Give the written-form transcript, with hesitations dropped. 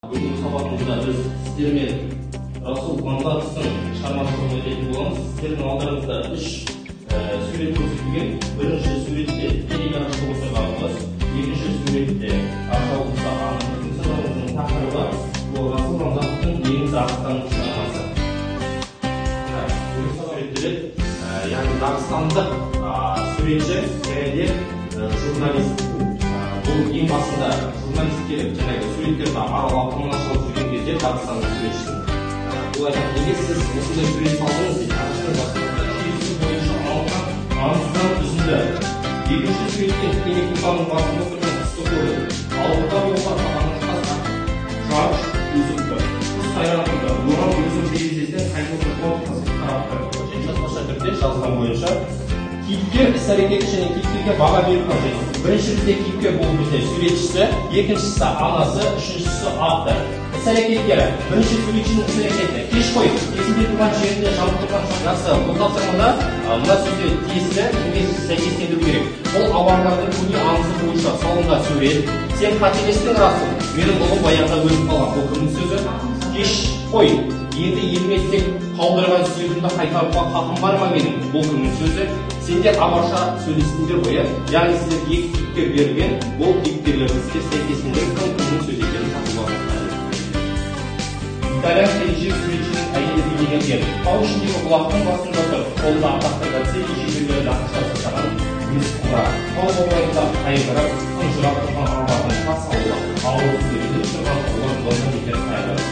Бүгінгі сабағымызда біз сіздермен Расул Гамзатовтың шығармашылығын өтетін боламыз. Сіздердің алдарыңызда үш сурет көрсетілген. Бірінші суретте терек ағашта отырған қыз, екінші суретте арқауымызда ана. Біздің сабағымыздың тақырыбы бұл Расул Гамзатовтың Ең Дағыстан шығармасы. Суреттеледі, яғни дағыстандық суретші және де журналист. Бұл ең басында журналист келіп, жаңағы суреттерді аралап, тамашалап жүрген кезде Дағыстанның суретшісін. Бұл айтады: «Неге сіз осындай сурет салдыңыз?» – дейді. Ағаштың басында желісі бойынша алынған аңыздан үзінді. Екінші суреттен тікенек бұтаның басында тұрған құсты көрдік. Ал бұта болса ағашқа жарыш өсіп тұр. Құс сайрап тұрды. Оған өзінің терезесінен қайқылтып қызық қарап тұр. Және жазбаша түрде жазған бойынша кейіпкер іс әрекеті және кейіпкерге баға беру қажет. Бірінші бізде кейіпкер бұл бізде суретшісі, екіншісі анасы, үшіншісі автор. Іс әрекеттері. Бірінші суретшінің іс әрекеті. Кеш қой, кезінде туған жерінде жанып тұрған жақсы. Бұл тапсырмада мына сөзге тиесілі кімге сәйкестендіру керек. Бұл аварлардың көне аңызы бойынша салынған сурет. Сен қателестің, Расул. Менің ұлым баяғыда өліп қалған. Бұл кімнің сөзі? Кеш қой, енді еліме тек қалдырған сүйегімді қайтаруға хақым бар ма менің? Бұл кімнің сөзі? Сендер аварша сөйлестіңдер ғой, иә? Яғни сіздерге екі кейіпкер берілген, бұл кейіпкерлерді сіздер сәйкестендіріп, кім кімнің сөзі екенін табуларыңыз қажет. Итальян келіншек суретшінің әйелі бейнеленген. Тау ішіндегі бұлақтың басында тұр. Қолында атақты Гаццелли шеберлері нақыштап жасаған мыс құмыра. Тау баурайында қайғырып, тұнжырап тұрған авардың тас ауылы. Ауыл сөйленіп тұрған ұлы бұдан бетер қайғырып,